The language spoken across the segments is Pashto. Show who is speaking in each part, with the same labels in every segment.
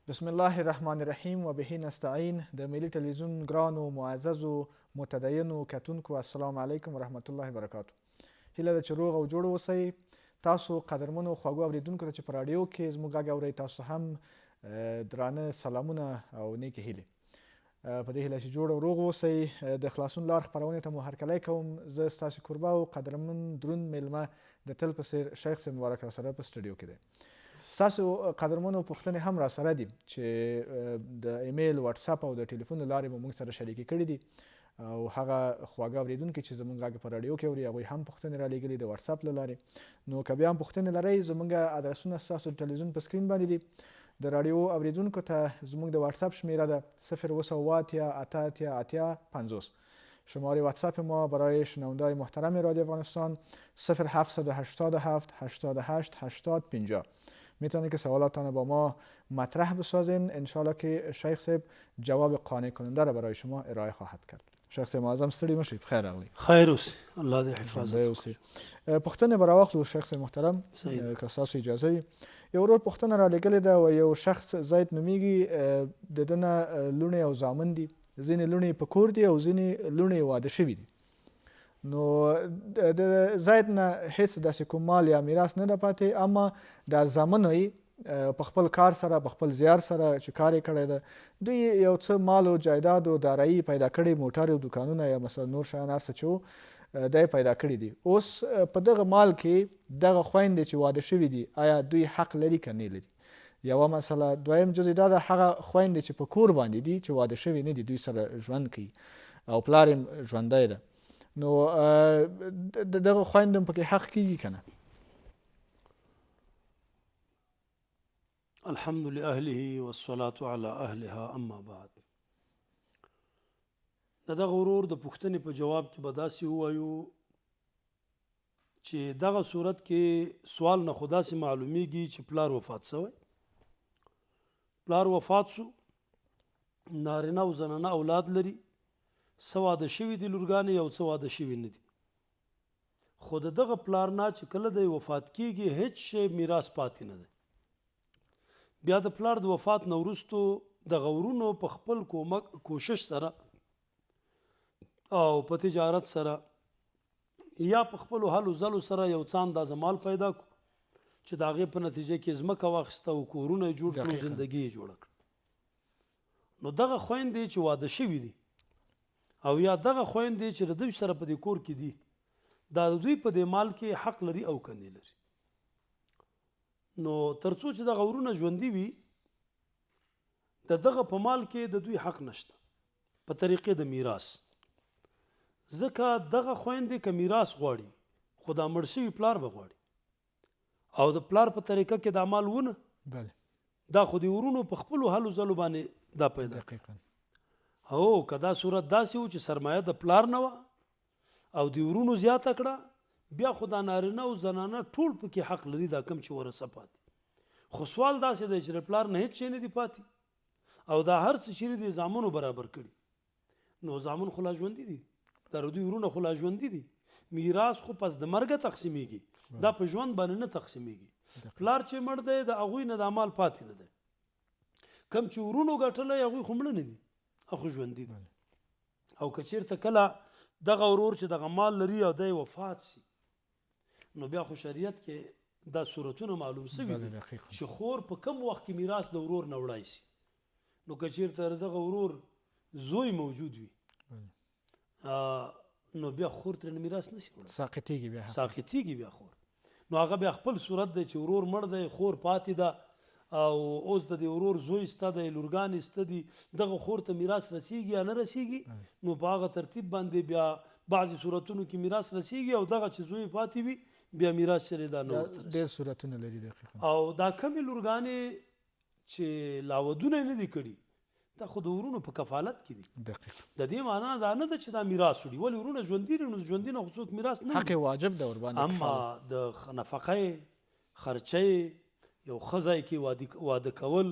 Speaker 1: بسم الله الرحمن الرحیم وبه نستعین. د ملي ټلویزیون ګرانو، معززو، متدینو کتونکو، السلام علیکم ورحمت الله وبرکاتو. هیله ده چې روغ او جوړ اوسئ. تاسو قدرمنو خواږو اوریدونکو ته چې په راډیو کې زموږ غږ اورئ، تاسو هم درانه سلامونه او نیکې هیلې. په دې هیله چې جوړ او روغ اوسئ. د خلاصون لار خپرونې ته مو هرکلی کوم. زه ستاسو کوربه او قدرمن دروند میلمه د تل په څیر شیخ صاحب مبارک راسره په سټډیو کې دی. ستاسو قدرمنو پوښتنې هم راسره دي چې د ایمیل، واتساپ او د ټلیفون له لارې مو موږ سره شریکې کړې دي، او هغه خواږه اوریدونکي چې زموږ غږ په راډیو کې اوري، هغوی هم پوښتنې رالیږلي د واتساپ له لارې. نو که بیا هم پوښتنې لرئ، زموږ ادرسونه ستاسو د ټلویزیون په سکرین باندې دي. د راډیو اوریدونکو ته زموږ د واتساپ شمیره ده 0780 88 80 50. شماره واتساپ ما برای شنوندای محترم رادیو افغانستان 0787 88 80 50. میتونید که سوالاتان با ما مطرح بسازین، انشالله که شیخ صاحب جواب قانع کننده را برای شما ارائه خواهد کرد. شیخ صاحب معظم، ستړي مشئ، په خیر راغلی.
Speaker 2: خیر اوسې، الله دې حفاظت
Speaker 1: وکړي. پوښتنې به راواخلو شیخ صاحب محترم، که ستاسو اجازه وي. یو ورور پوښتنه را لېږلې ده، و یو شخص زید نومیږي، د ده نه لوڼې او زامن دي. ځینې لوڼې په کور دي او ځینې لوڼې واده شوي دي. نو د زید نه هیڅ داسې کوم مال یا میراث نه ده پاتې، اما د زامنو یې په خپل کار سره، په خپل زیار سره چې کار یې کړی ده، دوی یو څه مال او جایداد او دارایي پیدا کړي، موټر او دوکانونه یا مثلا نور شیان هر څه چې وو، دا یې پیدا کړي دي. اوس په دغه مال کې دغه خویندې چې واده شوي دي، آیا دوی حق لري که نه لري؟ یوه مسله. دویم جزء دا ده، هغه خویندې چې په کور باندې دي، چې واده شوي نه دي، دوی سره ژوند کوي او پلار یې ژوندی ده، نو د دغه خویندو هم پکې حق کیږي که نه؟
Speaker 2: الحمد لأهله والصلاة على أهلها، اما بعد. د دغه ورور د پوښتنې په جواب کې به داسې ووایو چې دغه صورت کې سوال نه خو داسې معلومیږي چې پلار وفات شوی، پلار وفات شو، نارینه او زنانه اولاد لري، څه واده شوي دي لورګانې او څه واده شوي نه دي. خو د دغه پلار نه چې کله دی وفات کیږي، هیڅ شی میراث پاتې نه دی. بیا د پلار د وفات نه وروسته دغه ورونو په خپل کومک کوشش سره او په تجارت سره یا په خپلو هلو ځلو سره یو څه اندازه مال پیدا کو چې د هغې په نتیجه کې ځمکه واخیسته او کورونه یې جوړ کړو، زندګي یې جوړه کړه. نو دغه خویندې چې واده شوي دي او یا دغه خویندې چې د دوی سره په دې کور کې دي، دا د دوی په دې مال کې حق لري او که نه لري؟ نو تر څو چې دغه ورونه ژوندي وي، د دغه په مال کې د دوی حق نشته په طریقې د میراث، ځکه دغه خویندې که میراث غواړي، خو دا مړ شوي پلار به غواړي او د پلار په طریقه کې دا مال ونه. دا خو د ورونو په خپلو هلو ځلو باندې دا پیدا. هو، که دا صورت داسې و چې سرمایه د پلار نه وه او د ورونو زیاته کړه، بیا خو دا نارینه او زنانه ټول پکې حق لري، دا کم چې ورثه پاتې. خو سوال داسې دی چې د پلار نه هیڅ شی نه دی پاتې او دا هر څه چیرې دي زامنو برابر کړي، نو زامن خو لا ژوندي دي، دا دوی ورونه خو لا ژوندي دي. میراث خو پس د مرګه تقسیمیږي، دا په ژوند باندې نه تقسیمیږي. پلار چې مړ دی، د هغوی نه دا مال پاتې نه دی. کم چې ورونو ګټلی، هغوی خو مړه نه دي، هغه ژوندي دي. او که چیرته کله دغه ورور چې دغه مال لري او دی وفات سي، نو بیا خو شریعت کې دا صورتونه معلوم سوي دي چې خور په کم وخت کې میراث د ورور نه وړای سي. نو که چیرته دغه ورور زوی موجود وي، نو بیا خور ترې میراث نشي وړلی،
Speaker 1: ساقطیږي بیا.
Speaker 2: ساقطیږي بیا خور. نو هغه بیا خپل صورت دی چې ورور مړ دی، خور پاتې ده او اوس د دې ورور زوی سته دی، لورګانې سته دي، دغه خور ته میراث رسیږي یا نه رسیږي؟ نو په هغه ترتیب باندې بیا بعضې صورتونو کې میراث رسیږي او دغه چې زوی پاتې وي، بیا میراث چېرې دا نه ورته.
Speaker 1: ډېر صورتونه لري دقیقا.
Speaker 2: او دا کمې لورګانې چې لا ودونه نه دي کړي، دا خو د ورونو په کفالت کې دي. د دې معنا دا نه ده چې دا میراث وړي. ولې؟ ورونه ژوندي دي، نو ژوندي نه خو څوک میراث نه
Speaker 1: حق واجب ده ورباندې.
Speaker 2: اما د نفقه، خرچه، یو ښه ځای کې واده کول،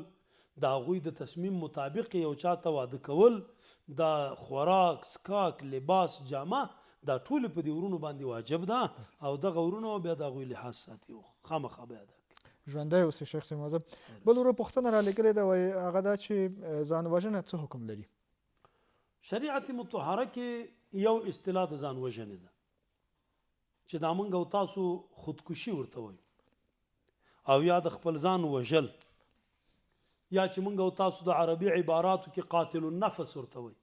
Speaker 2: د هغوی د تصمیم مطابق یو چاته واده کول، دا خوراک، څکاک، لباس، جامه، دا ټول په دې ورونو باندې واجب ده او دغه ورونو بیا د هغوی لحاظ ساتي او خامخا بیا ادا کوي.
Speaker 1: ژوندی اوسې شیخ صاحب معظم. بل ورور پوښتنه را لېږلې ده، وایي هغه دا چې ځان وژنه څه حکم لري؟
Speaker 2: شریعت مطهره کې یو اصطلاح د ځان وژنې ده چې دا مونږ او تاسو خودکشي ورته وایو، او یا د خپل ځان وژل، یا چې مونږ او تاسو د عربي عباراتو کې قاتل النفس ورته وایو،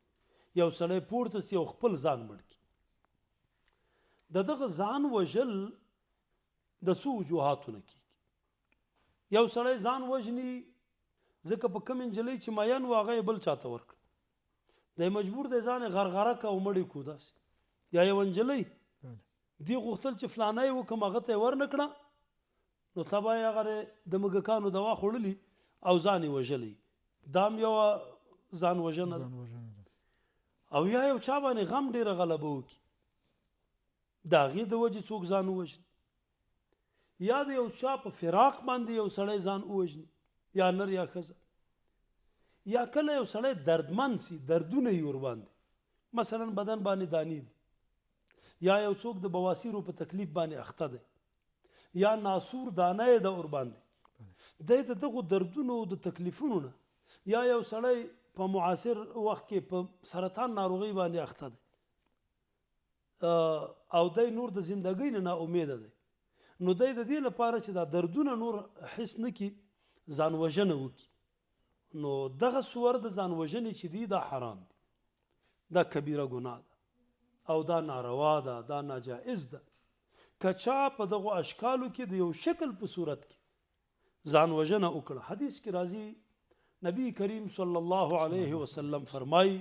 Speaker 2: یو سړی پورته سي او خپل ځان مړ کړي. د دغه ځان وژل د څو وجوهاتو نه کیږي. یو سړی ځان وژني ځکه په کوم نجلۍ چې مین و هغه یې بل چاته ورکړ، دی مجبور دی ځان یې غرغره که او مړ یې کړو داسې. یا یوه نجلۍ دې غوښتل چې فلانی یې وکړم، هغه ته یې ورنه کړه، نو طبعا یې هغه د موږکانو دوا خوړلي او ځان یې وژلی، دا هم یوه ځان وژنه ده. او یا یو چا باندې غم ډېره غلبه وکړي، د هغې د وجې څوک ځان ووژني، یا د یو چا په فراق باندې یو سړی ځان ووژني، یا نر یا ښځه، یا کله یو سړی دردمن سي، دردونه یې ورباندې، مثلا بدن باندې دانې دي، یا یو څوک د بواسیرو په تکلیف باندې اخته دی، یا ناسور دانه یې ده ورباندې، دی د دغو دردونو د تکلیفونو نه، یا یو سړی په معاصر وخت کې په سرطان ناروغۍ باندې اخته دی او دی نور د زندګۍ نه ناامیده دی، نو دی د دې لپاره چې دا دردونه نور حس نه کړي ځان وژنه وکړي. نو دغه صور د ځان وژنې چې دي دا حرام دي، دا کبیره ګناه ده او دا ناروا ده، دا ناجائز ده. که چا په دغو اشکالو کې د یو شکل په صورت کې ځان وژنه وکړه، حدیث کې راځي نبی کریم صلی الله علیه وسلم فرمایي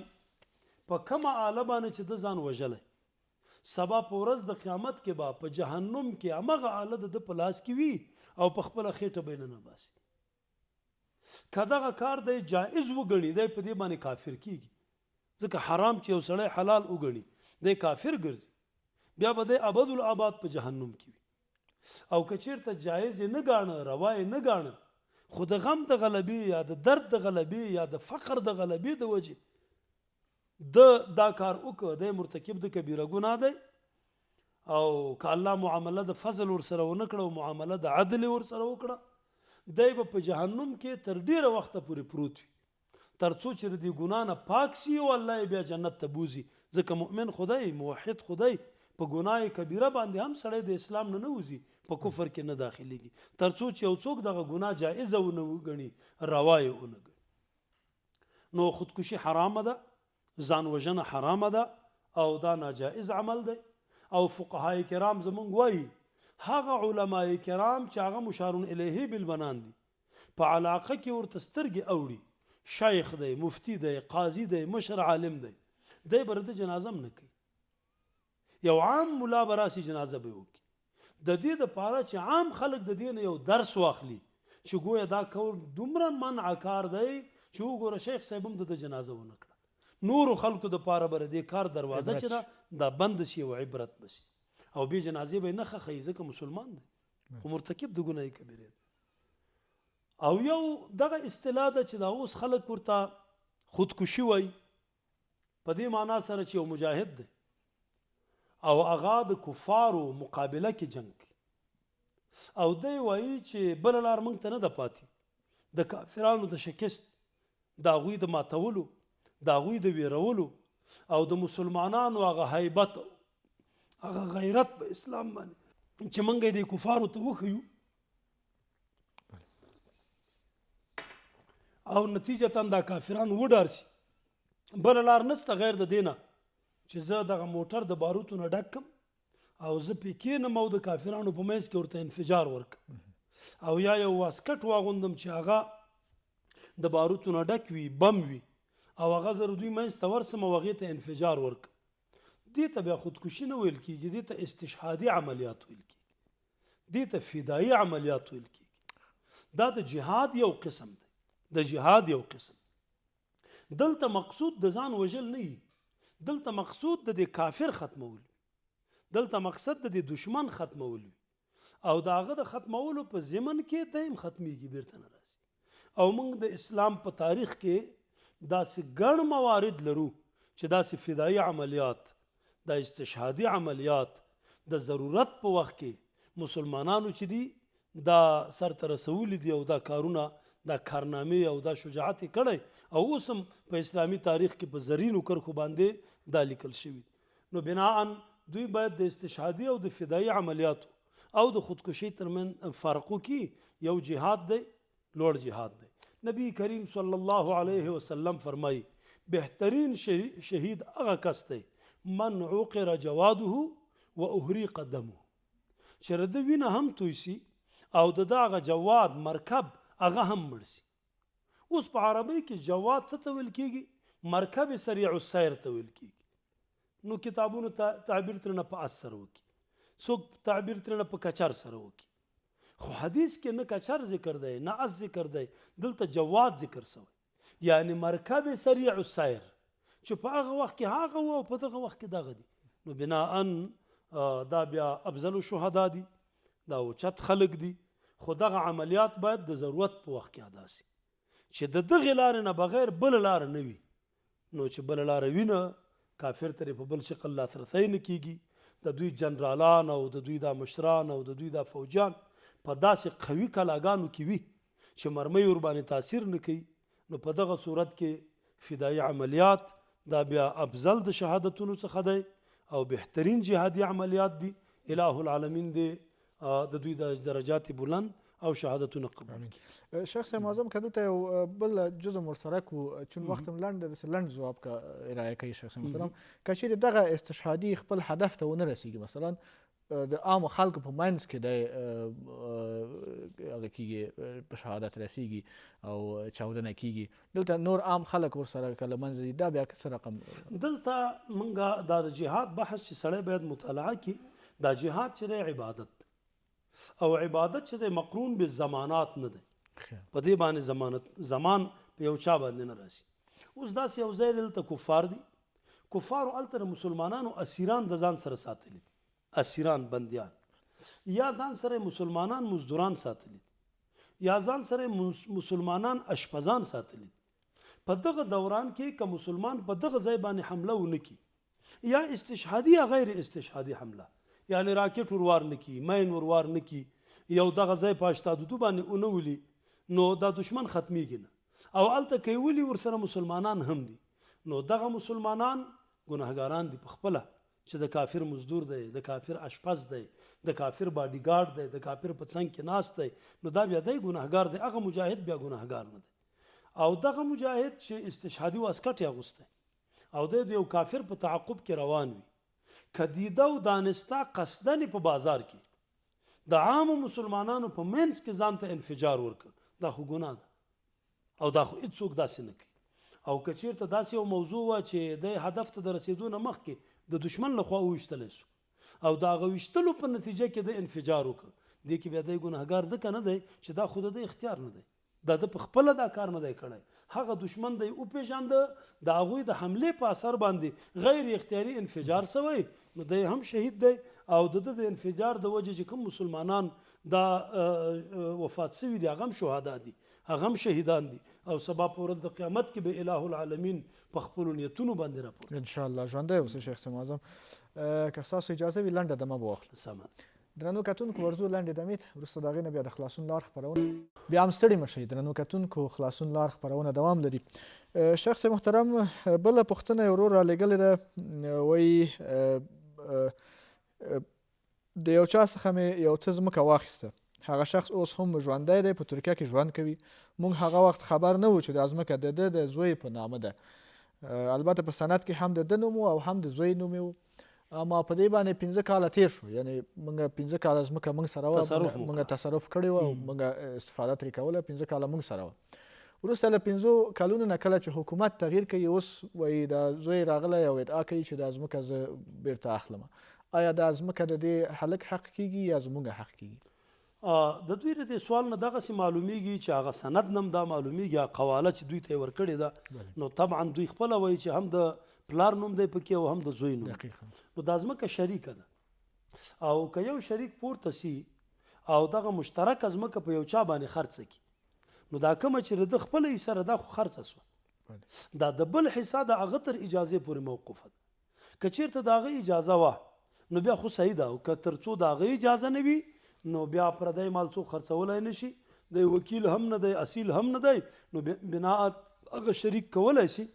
Speaker 2: په کومه آله باندې چې د ځان وژلی، سبا په ورځ د قیامت کې به په جهنم کې همغه آله د ده په لاس کې وي او په خپله خېټه به یې ننه باسي. که دغه کار دی جائز وګڼي، دی په دې باندې کافر کیږي، ځکه حرام چې یو سړی حلال وګڼي دی کافر ګرځي، بیا به دی ابد الاباد په جهنم کې وي. او که چیرته جایز یې نه ګاڼه، روا یې نه ګاڼه، خو د غم د غلبې یا د درد د غلبې یا د فقر د غلبې د وجې د دا کار وکړ، دی مرتکب د کبیره ګناه دی. او که الله معامله د فضل ورسره ونه کړه او معامله د عدل ورسره وکړه، دی به په جهنم کې تر ډېره وخته پورې پروت وي، تر څو چې د دې ګناه نه پاک سي او الله یې بیا جنت ته بوځي. ځکه مؤمن خدای، موحد خدای، په ګناه کبیره باندې هم سړی د اسلام نه نه وځي، په کفر کې نه داخليږي، تر څو چې یو څوک دغه ګناه جایزه ونه وګڼي، روا یې ونه ګڼي. نو خودکشي حرامه ده، ځان وژنه حرامه ده او دا ناجائز عمل دی. او فقهای کرام زمونږ وایي هغه علماء کرام چې هغه مشارون الیه بالبنان دي، په علاقه کې ورته سترګې اوړي، شیخ دی، مفتی دی، قاضي دی، مشر عالم دی، دی به د جنازه هم نه کوي. یو عام ملا به راسي جنازه به یې وکړي، د دې دپاره چې عام خلک د دې نه یو درس واخلي چې ګویا دا کور دومره منع کار دی چې وګوره شیخ صاحب هم د ده جنازه ونه کړه. نورو خلکو دپاره به د دې کار دروازه چې ده دا بند شي او عبرت به شي، او بې جنازې به یې نه ښخوي ځکه مسلمان دی خو مرتکب د ګناه کبیرې دی. او یو دغه اصطلاح ده چې دا اوس خلک ورته خودکشي وایي، په دې معنا سره چې یو مجاهد دی او هغه د کفارو مقابله کې جنګ کوي، او دی وایي چې بله لار موږ ته نه ده پاتې، د کافرانو د شکست، د هغوی د ماتولو، د هغوی د ویرولو او د مسلمانانو هغه هیبت، هغه غیرت په اسلام باندې چې موږ یې د کفارو ته وښیو، او نتیجتا دا کافران وډار سي. بله لار نشته غیر د دې نه چې زه دغه موټر د باروتو نه ډک کم او زه پې کښېنم او د کافرانو په منځ کې ورته انفجار ورکړم، او یا یو واسکټ واغوندم چې هغه د باروتو نه ډک وي، بم وي، او هغه زه د دوی منځ ته ورسم او هغې ته انفجار ورکړم. دې ته بیا خودکشي نه ویل کېږي، دې ته استشهادي عملیات ویل کېږي، دې ته فدایي عملیات ویل کېږي. دا د جهاد یو قسم دی، د جهاد یو قسم. دلته مقصود د ځان وژل نه وي، دلته مقصود د دې کافر ختمول وي، دلته مقصد د دې دشمن ختمول وي، او د هغه د ختمولو په ضمن کې دی هم ختمېږي، بېرته نه راځي. او موږ د اسلام په تاریخ کې داسې ګڼ موارد لرو چې داسې فدایي عملیات، دا استشهادي عملیات د ضرورت په وخت کې مسلمانانو چې دي دا سرته رسولي دي او دا کارونه، دا کارنامې او دا شجاعت یې کړی او اوس هم په اسلامي تاریخ کې په زرینو کرښو باندې دا لیکل شوي دي. نو بناءً دوی باید د استشهادي او د فدایي عملیاتو او د خودکشۍ ترمنځ فرق وکړي، یو جهاد دی، لوړ جهاد دی. نبی کریم صلی الله علیه وسلم فرمایي، بهترین شهید هغه کس دی، من عقر جواده و اهریق دمه، چې د ده وینه هم توی سي او د ده هغه جواد، مرکب، هغه هم مړ سي. اوس په عربۍ کې جواد څه ته ویل کیږي؟ مرکب سریع السیر ته ویل کیږي. نو کتابونو ته تعبیر ترنه په اس سره وکړي، څوک تعبیر ترنه په کچر سره وکړي، خو حدیث کې نه کچر ذکر دی نه اس ذکر دی، دلته جواد ذکر سوی، یعنی مرکب سریع السیر چې په هغه وخت کې هغه و او په دغه وخت کې دغه دي. نو بناءً دا بیا افضل الشهدا دي، دا اوچت خلک دي، خو دغه عملیات باید د ضرورت په وخت کې ادا سي چې د دغې لارې نه بغیر بله لاره نه وي. نو چې بله لاره وي نه، کافر ترې په بل شکل لاسرسی نه کیږي. د دوی جنرالان او د دوی دا مشران او د دوی دا فوجیان په داسې قوي کلاګانو کې وي چې مرمۍ ورباندې تاثیر نه کوي. نو په دغه صورت کې فدایي عملیات دا بیا افضل د شهادتونو څخه دی او بهترین جهادي عملیات دي. اله العالمین دې د دوی د درجات بلند او شهادتونه قبول
Speaker 1: کړي. شخص معظم که دلته یو بل جزء ورسره کو، چون وخت هم لنډ دی، داسې لنډ ځواب که ارائه کوي شخص محترم، که چیرې دغه استشهادي خپل هدف ته ونه رسیږي، مثلا د عامو خلکو په منځ کې دی هغه کیږي، په شهادت رسیږي او چاودنه کیږي، دلته نور عام خلک ورسره که له منځه ځي، دا بیا څه رقم؟
Speaker 2: دلته مونږ دا د جهاد بحث چې سړی باید مطالعه کړي، دا جهاد چې دی عبادت دی او عبادت چې دی مقرون بالزمانات نه دی، په دې باندې زمانت زمان په یو چا باندې نه راسي. اوس داسې یو ځای دلته کفار دي، کفارو هلته د مسلمانانو اسیران د ځان سره ساتلي دي، اسیران بندیان، یا ځان سره مسلمانان مزدوران ساتلي دي، یا ځان سره مسلمانان اشپزان ساتلي دي. په دغه دوران کې که مسلمان په دغه ځای باندې حمله ونه کړي، یا استشهادي یا غیر استشهادي حمله، یعنی راکټ وروار نه کړي، مین وروار نه کړي، یو دغه ځای په 82 باندې ونه ولي، نو دا دشمن ختمیږي نه. او هلته که یې ولي ورسره مسلمانان هم دي، نو دغه مسلمانان ګناهګاران دي په خپله، چې د کافر مزدور دی، د کافر اشپز دی، د کافر باډیګارډ دی، د کافر په څنګ کې ناست دی، نو دا بیا دی ګناهګار دی، هغه مجاهد بیا ګناهګار نه دی. او دغه مجاهد چې استشهادي واسکټ یې اغوستی او دی د یو کافر په تعقب کې روان وي، که دیده او دانسته قصداً په بازار کې د عامو مسلمانانو په منځ کې ځان ته انفجار ورکړ، دا خو ګناه ده او دا خو هیڅوک داسې نه کوي. او که چیرته داسې یو موضوع وه چې دی هدف ته د رسېدو نه مخکې د دشمن له خوا وویشتلی سو او د هغه ویشتلو په نتیجه کې ده انفجار وکړ، دې کې بیا دی ګناهګار ځکه نه دی چې دا خو د ده اختیار نه دی، دا ده په خپله دا کار نه دی کړی، هغه دشمن دی وپېژانده، د هغوی د حملې په اثر باندې غیر اختیاري انفجار سوی، نو دی هم شهید دی. او د ده د انفجار د وجې چې کوم مسلمانان دا وفات سوي دي هغه هم شهدا دي، هغه هم شهیدان دي، او سبا په ورځ د قیامت کې به اله العالمین په خپلو نیتونو باندې راپورته.
Speaker 1: ان شاء الله ژوندی اوسې شیخ صاحب معظم. که ستاسو اجازه وي لنډه دمه به واخلو.
Speaker 2: سمه.
Speaker 1: درنو کتونکو ورځو لنډې دمې ته، وروسته د هغې نه بیا د خلاصون لار خپرونه. بیا هم ستړي مه شئ درنو کتونکو، خلاصون لار خپرونه دوام لري. شخص محترم بله پوښتنه یې ورور رالیږلې ده، وایي د یو چا څخه مې یو څه ځمکه واخیسته، هغه شخص اوس هم ژوندی دی، په ترکیه کې ژوند کوي. موږ هغه وخت خبر نه وو چې دا ځمکه د ده د زوی په نامه ده، البته په سند کې هم د ده نوم و او هم د زوی نوم یې و، اما په دې باندې 5 کاله تیر شو، یعنی موږ 5 کاله ځمکه موږ سره وه، موږ تصرف کړې وه او موږ استفاده ترې کوله، 5 کاله موږ سره وه. وروسته له 5 کلونو نه کله چې حکومت تغییر کوي، اوس وایي دا زوی راغلی او ادعا کوي چې دا ځمکه زه بیرته اخلم، آیا دا ځمکه د دې هلک حق کیږي یا زموږ حق کیږي؟
Speaker 2: د دوی د دې سوال نه دغسې معلومیږي چې هغه سند نه هم دا معلومیږي، هغه قواله چې دوی ته یې ورکړې ده، نو طبعا دوی خپله وایي چې هم د پلار نوم دی پکې او هم د زوی نوم. نو دا ځمکه شریکه ده، او که یو شریک پورته سي او دغه مشترکه ځمکه په یو چا باندې خرڅه کړي، نو دا کومه چې د ده خپله حصه ده دا خو خرڅه سوه، دا د بل حصه د هغه تر اجازې پورې موقوفه ده. که چیرته د هغه اجازه وه نو بیا خو صحیح ده، او که تر څو د هغه اجازه نه وي نو بیا پردی مال څوک خرڅولای نه شي، دی وکیل هم نه دی، اصیل هم نه دی، نو بناء هغه شریک کولای شي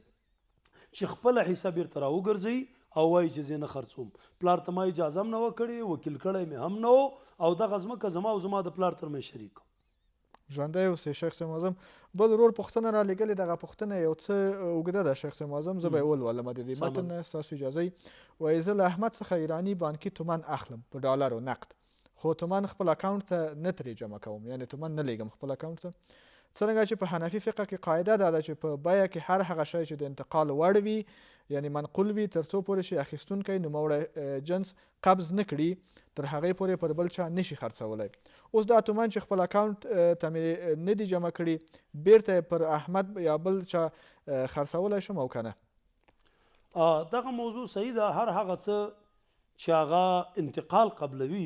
Speaker 2: چې خپله حصه بیرته راوګرځوي او وایي چې زه نه خرڅوم، پلار ته ما اجازه هم نه وه کړې، وکیل کړی مې هم نه و او دغه ځمکه زما او زما د پلار ترمنځ شریک.
Speaker 1: ژوندی اوسې شیخ صاحب معظم. بل ورور پوښتنه را لېږلې، دغه پوښتنه یو څه اوږده ده شیخ صاحب معظم، زه به یې ولولم د دې متن نه ستاسو اجازه وي. وایي زه له احمد څخه ایراني بانکي تومن اخلم په ډالرو نقد، خو تومن خپل اکاونټ ته نه ترې جمع کوم، یعنې تومن نه لېږم خپل اکاونټ ته. څرنګه چې په حنفي فقه کې قاعده دا ده چې په بیه کې هر هغه شی چې د انتقال وړ وي یعنې منقول وي تر څو پورې چې اخیستونکی نوموړی جنس قبض نه کړي تر هغې پورې پر بل چا نشي خرڅولی. اوس دا تومن چې خپل اکاونټ ته مې نه دي جمع کړي بیرته یې پر احمد یا بل چا خرڅولی شم او که نه؟
Speaker 2: دغه موضوع صحیح ده، هر هغه څه چې هغه انتقال قبلوي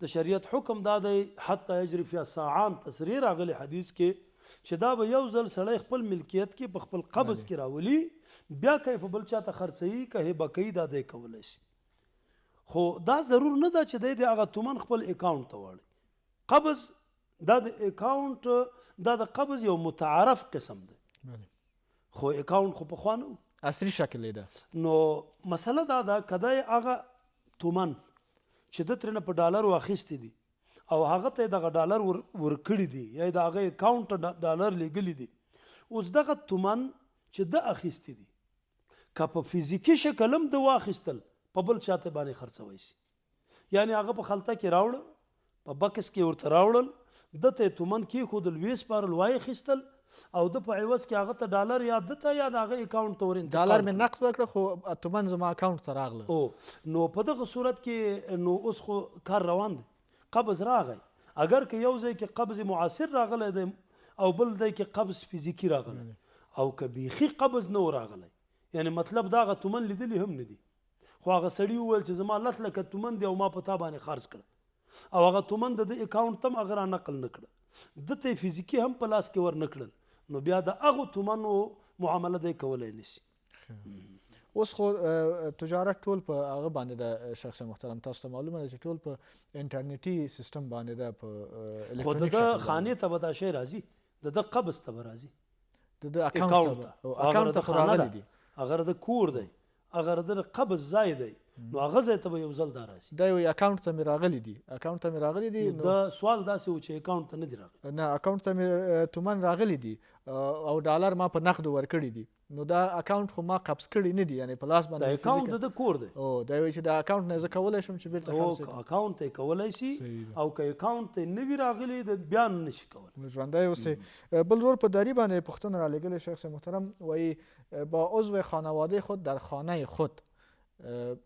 Speaker 2: د شریعت حکم دا دی حتی یجری فی ساعان تصریح راغلی حدیث کې چې دا به یو ځل سړی خپل ملکیت کې په خپل قبض کې راولي، بیا که په بل چاته خرڅوي که هبه کوي دا دی کولی شي. خو دا ضرور نه ده چې دی د هغه تومن خپل اکاونټ ته واړوي. قبض دا د اکاونټ دا د قبض یو متعارف قسم دی، خو اکاونټ خو پخوا نه و،
Speaker 1: عصري شکل یې ده.
Speaker 2: نو مسله دا ده که دی هغه تومن چې ده ترېنه په ډالرو اخیستي دي او هغه ته یې دغه ډالر ورکړي دي یا یې د هغه اکاونټ ته ډالر لېږلي دي، اوس دغه تومن چې ده اخیستي دي که په فزیکي شکل هم ده واخیستل په بل چاته باندې خرڅوی شي، یعنې هغه په خلطه کې راوړه، په بکس کې ورته راوړل، ده ته یې تومن کېښودل، ویې سپارل، وایې خیستل او ده په عوض کې هغه ته ډالر یا ده ته یا د هغه اکاونټ ته ور انتقال
Speaker 1: ډالر مې نقد ورکړه خو تومن زما اکاونټ ته راغله.
Speaker 2: او نو په دغه صورت کې نو اوس خو کار روان دی، قبض راغی، اګر که یو ځای کې قبض معاصر راغلی دی او بل ځای کې قبض فزیکي راغلی، او که بیخي قبض نه و راغلی، یعنې مطلب دا هغه تومن لیدلی هم نه دي، خو هغه سړي وویل چې زما لس لکه تومن دی او ما په تا باندې خرڅ کړه او هغه تومن د ده اکاونټ ته هم هغه را نقل نه کړه، ده ته یې فزیکي هم په لاس کې ور نه کړل، نو بیا د هغو تومنو معامله دی کولی نه شي.
Speaker 1: اوس خو تجارت ټول په هغه باندې ده شخص محترم، تاسو ته معلومه ده چې ټول په انټرنیټي سیستم باندې ده، په
Speaker 2: خو د
Speaker 1: الکترونیک
Speaker 2: ده
Speaker 1: شکل باندې.
Speaker 2: خانې ته به دا شی راځي، د ده قبض ته به راځي،
Speaker 1: د ده اکاونټ ته به، اکاونټ ته خو راغلي دي،
Speaker 2: هغه د کور دی، هغه د قبض ځای دی، نو هغه ځای ته به یو ځل دا راځي.
Speaker 1: دا یو اکاونټ ته مې راغلي دي، اکاونټ ته مې راغلي دي.
Speaker 2: نو دا سوال داسې و چې اکاونټ ته نه دي راغلي؟
Speaker 1: نه، اکاونټ ته مې تومن راغلي دي او ډالر ما په نقدو ورکړي دي، نو دا اکاونټ خو ما قبض کړی نه دي، یعنې په لاس باندې
Speaker 2: دا اکاونټ د ده کور دی.
Speaker 1: او دا وایي چې دا اکاونټ نه زه کولی شم چې بیرته خرڅ کړم.
Speaker 2: اکاونټ ته یې کولی شي او که اکاونټ ته یې نه وي راغلي بیا نه شي کولی.
Speaker 1: ژوندی اوسې. بل ورور په دري باندې پوښتنه رالیږلې شیخ صاحب محترم، وایي با عضو خانواده خود در خانه خود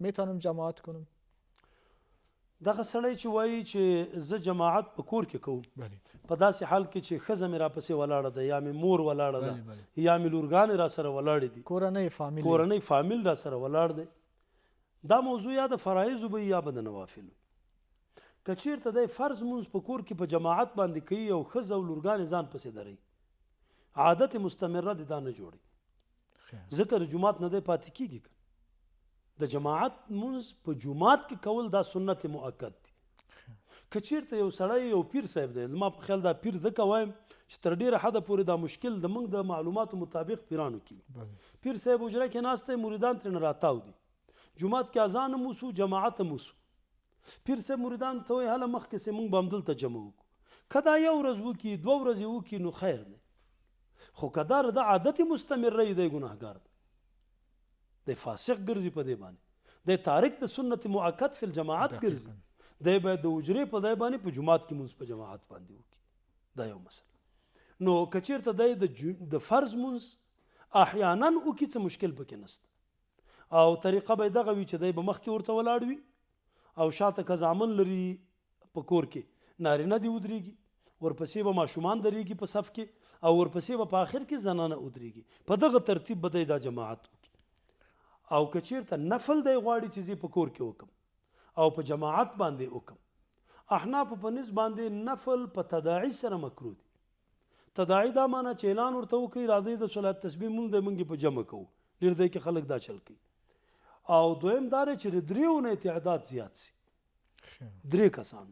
Speaker 1: میتونم جماعت کنم؟
Speaker 2: دغه سړی چې وایي چې زه جماعت په کور کې کوم، په داسې حال کې چې ښځه مې راپسې ولاړه ده یا مې مور ولاړه ده یا مې لورګانې را سره ولاړې دي،
Speaker 1: کورنۍ فامیل،
Speaker 2: کورنۍ فامیل را سره ولاړ دی، دا موضوع یا د فرایضو به یا به د نوافلو. که چیرته دی فرض مونځ په کور کې په جماعت باندې کوي او ښځه او لورګانې ځان پسې دروي، عادت مستمره دې دا نه جوړوي، ځکه د جومات نه دی پاتې کېږي. د جماعت مونځ په جومات کې کول دا سنت مؤکد دی. که چیرته یو سړی یو پیر صاحب دی، زما په خیال دا پیر ځکه وایم چې تر ډېره حده پورې دا مشکل د موږ د معلوماتو مطابق پیرانو کې وي. پیر صاحب حجره کې ناست دی، مریدان ترېنه راتاو دي، جومات کې اذان هم وسو، جماعت هم وسو، پیر صاحب مریدانو ته وایي هله مخکې سې موږ به همدلته جمع وکړو. که دا یو ورځ وکړي دوه ورځې وکړي نو خیر دی، خو که دا د عادت مستمره یې دی ګناهګار دی، دی فاسق ګرځي په دې باندې، دی تارک د سنت مؤکد فی الجماعت ګرځي، دی باید د حجرې په ځای باندې په جومات کې مونځ په جماعت باندې وکړي. دا یو مسله. نو که چیرته دی د فرض مونځ احیانا وکړي څه مشکل پکې نشته، او طریقه به یې دغه وي چې دی به مخکې ورته ولاړ وي او شاته که زامن لري په کور کې نارینه دې ودرېږي، ورپسې به ماشومان درېږي په صف کې، او ورپسې به په آخر کې زنانه ودرېږي. په دغه ترتیب به دی دا جماعت وکړي. او که چیرته نفل دی غواړي چې زه په کور کې وکم او په جماعت باندې وکم، احنافو په نس باندې نفل په تداعي سره مکروه دي. تداعي دا معنی چې اعلان ورته وکړي راځئ د صلات تسبیح مونږ دی مونږ یې په جمع کوو، ډېر ځای کې خلک دا چل کوي. او دویم دا دی چې د دریو نه تعداد زیات سي، درې کسان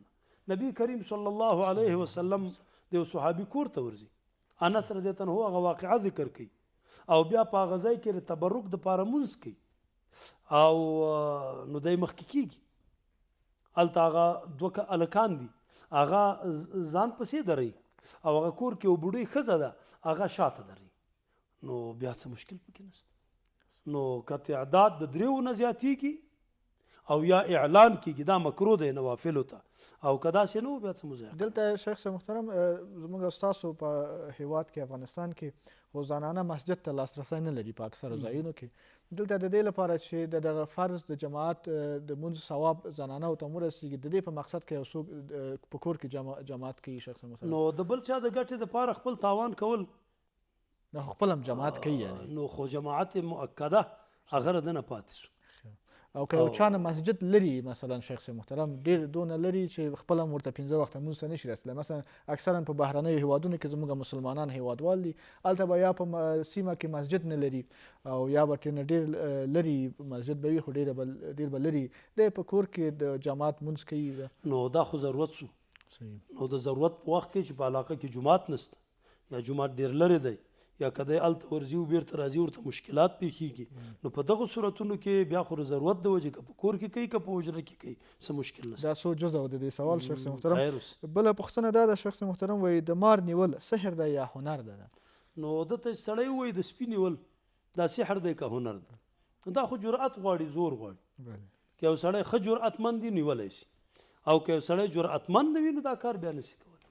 Speaker 2: نبی کریم صلی الله علیه وسلم د یو صحابي کور ته ورځي، انس رضی الله عنه هغه واقعه ذکر کوي او بیا په هغه ځای کې د تبرک دپاره مونځ کوي او نو دی مخکې کیږي. هلته هغه دوه هلکان دي، هغه ځان پسې دروي او هغه کور کې یو بوډۍ ښځه ده، هغه شاته دروي. نو بیا څه مشکل پکې نشته. نو که تعداد د دریو نه زیاتیږي او یا اعلان کیږي دا مکروه دی نوافلو ته، او که داسې نه بیا څه مضایقه.
Speaker 1: دلته شیخ صاحب محترم زموږ ستاسو په هیواد کې افغانستان کې خو زنانه مسجد ته لاسرسی نه لري په اکثرو ځایونو کې. دلته د دې لپاره چې د دغه فرض د جماعت د مونځ ثواب زنانه ته هم ورسیږي، د دې په مقصد کې یو څوک په کور کې جماعت کوي شیخ صاحب محترم.
Speaker 2: نو د بل چا د ګټې دپاره خپل تاوان کول
Speaker 1: نه خو خپل هم جماعت کوي یعنی.
Speaker 2: نو خو جماعت مؤکده هغه ردنه پاتې شو.
Speaker 1: او که یو چا نه مسجد لري مثلا شیخ صاحب محترم ډیر دونه لري چې خپل هم ورته 5 وخته مونځ ته نشي رسېدلی، مثلا اکثرا په بهرنیو هیوادونو کې زموږ مسلمانان هیوادوال دي، هلته به یا په سیمه کې مسجد نه لري او یا به ترېنه ډیر لري مسجد به وي خو ډیر به لري، دی په کور کې د جماعت مونځ کوي.
Speaker 2: نو دا خو ضرورت شو. نو د ضرورت په وخت کې چې په علاقه کې جومات نشته یا جومات ډیر لرې دی یا که دی هلته ورځي او بیرته راځي ورته مشکلات پېښېږي، نو په دغو صورتونو کې بیا خو د ضرورت د وجې که په کور کې کوي که په حجره کې کوي څه مشکل نشته.
Speaker 1: دا څو جزء و د دې سوال شیخ صاحب محترم. بله پوښتنه دا ده شیخ صاحب محترم، وایي د مار نیول سحر دی یا هنر ده؟
Speaker 2: نو ده ته چې سړی ووایي د سپي نیول دا سحر دی که هنر دی، دا خو جرأت غواړي، زور غواړي. که یو سړی ښه جرأتمند دی نیولی سي، او که یو سړی جرأتمند نه وي نو دا کار بیا نسي کولی.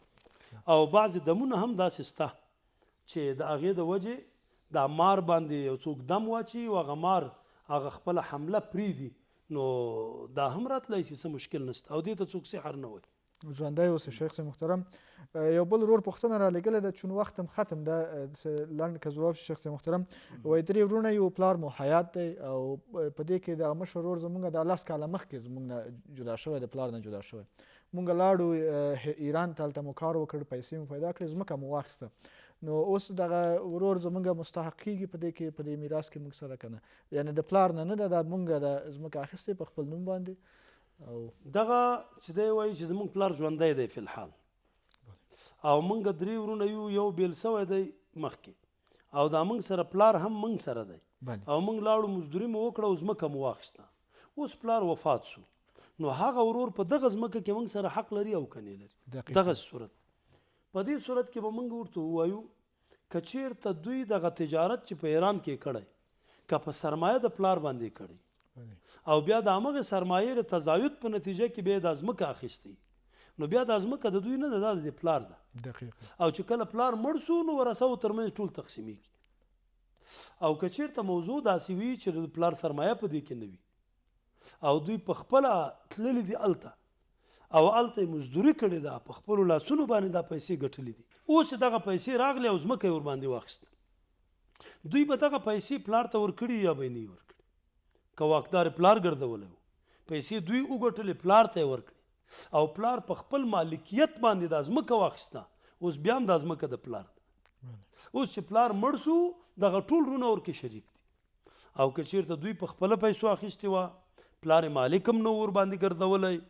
Speaker 2: او بعضې دمونه هم داسې سته چې د هغې د وجې دا مار باندې یو څوک دم واچي او هغه مار هغه خپله حمله پرېږدي، نو دا هم راتلی شي، څه مشکل نشته او دې ته څوک سحر نه وایي.
Speaker 1: ژوندی اوسې شیخ صاحب محترم. یو بل ورور پوښتنه را لېږلې ده، چون وخت هم ختم ده لنډ که ځواب شي شیخ صاحب محترم. وایي درې وروڼه یو، پلار مو حیات دی او په دې کې دغه مشر ورور زمونږ دا 10 کاله مخکې زمونږ نه جدا شوی، د پلار نه جدا شوی. مونږ لاړو ایران ته، هلته مو کار وکړ، پیسې مو پیدا کړې، ځمکه مو واخیسته. نو اوس دغه ورور زمونږ مستحق کېږي په دې کې، په دې میراث کې مونږ سره که نه؟ یعنې د پلار نه نه ده، دا مونږ د ځمکه اخیستې په خپل نوم باندې. او
Speaker 2: دغه چې دی وایي چې زمونږ پلار ژوندی دی فی الحال او مونږ درې وروڼه یو، یو بېل سوی دی مخکې او دا مونږ سره پلار هم مونږ سره دی او مونږ لاړو مزدوري مو وکړه او ځمکه مو واخیسته. اوس پلار وفات سو، نو هغه ورور په دغه ځمکه کې مونږ سره حق لري او که نه لري؟ دغه صورت په دې صورت کې به مونږ ورته ووایو که چیرته دوی دغه تجارت چې په ایران کې کړی که په سرمایه د پلار باندې کړی او بیا د همغې سرمایې د تزاید په نتیجه کې بیا دا ځمکه اخیستې، نو بیا دا ځمکه د دوی نه ده، دا د پلار ده. او چې کله پلار مړ سو نو ورثه ترمنځ ټول تقسیمیږي. او که چیرته موضوع داسې وي چې د پلار سرمایه په دې کې نه وي او دوی په خپله تللي دي هلته او هلته یې مزدوري کړې ده، په خپلو لاسونو باندې دا پیسې ګټلې دي، اوس چې دغه پیسې راغلې او ځمکه یې ورباندې واخیسته، دوی به دغه پیسې پلار ته ورکړي یا به یې نه وي ورکړي؟ که واکدار پلار ګرځولی و، پیسې دوی وګټلې پلار ته یې ورکړې او پلار په خپل مالکیت باندې دا ځمکه واخیسته، اوس بیا هم دا ځمکه د پلار ده. اوس چې پلار مړ سو دغه ټول وروڼه ورکې شریک دي. او که چیرته دوی په خپله پیسو اخیستې وه، پلار یې مالک هم نه ورباندې ګرځولی،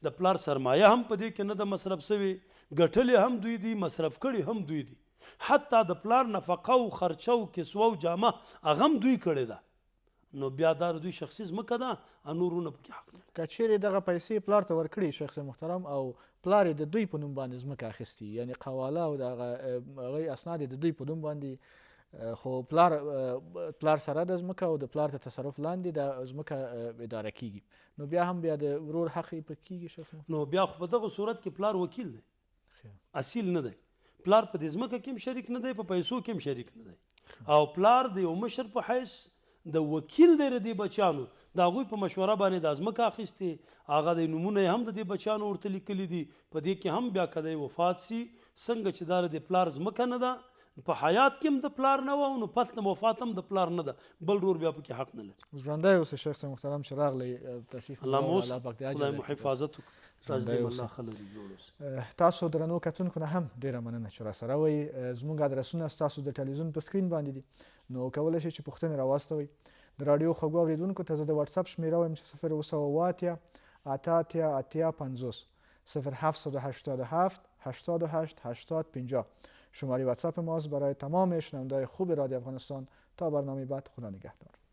Speaker 2: د پلار سرمایه هم په دې کې نه ده مصرف سوې، ګټلې هم دوی دي، مصرف کړي هم دوی دي، حتی د پلار نفقه او خرچه او کسوه او جامه هغه هم دوی کړې ده، نو بیا دا د دوی شخصي ځمکه ده او نور وروڼه پکې حق نه لري.
Speaker 1: که چیرې دغه پیسې پلار ته ورکړي شیخ صاحب محترم او پلار یې د دوی په نوم باندې ځمکه اخیستي، یعنې قواله او د هغه اسناد یې د دوی په نوم باندې، خو پلار سره د ځمکه او د پلار ته تصرف لاندې د ځمکه اداره کیږي، نو بیا هم بیا د ورور حق یې پکې کیږي شیخ صاحب؟
Speaker 2: نو بیا خو په دغه صورت کې پلار وکیل دی، اصیل نه دی، پلار په دې ځمکه کې هم شریک نه دی، په پیسو کې هم شریک نه دی، او پلار د یو مشر په حیث د وکیل دی د دې بچیانو، د هغوی په مشوره باندې دا ځمکه اخیستې، هغه د نومونه یې هم د دې بچیانو ورته لیکلي دي، په دې کې هم بیا که دی وفات سي، څنګه چې دا د دې پلار ځمکه نه ده، په حیات کې هم د پلار نه وه، نو پس د وفات هم د پلار نه ده، بل ورور بیا پکې حق نه لري.
Speaker 1: ژوندی اوسې شیخ صاحب محترم چې راغلی تشریف
Speaker 2: الله مو
Speaker 1: الله پاک دې اجر
Speaker 2: خدای مو
Speaker 1: درکړي.
Speaker 2: حفاظت وکړي. تاسو
Speaker 1: ژوندی
Speaker 2: دې
Speaker 1: اوسې.
Speaker 2: الله ښه لري، جوړ اوسې.
Speaker 1: تاسو درنو کتونکو نه هم ډېره مننه چې راسره وئ. زموږ ادرسونه ستاسو د ټلویزیون په سکرین باندې دي، نو کولی شئ چې پوښتنې راواستوئ. د راډیو خوږو اورېدونکو ته زه د واتساپ شمېره وایم چې 0 780 88 80 50 0787 88 80 50 شماره واتساپ ماست برای تمام شنونده‌های خوب رادیو افغانستان. تا برنامه بعد، خدا نگهدار.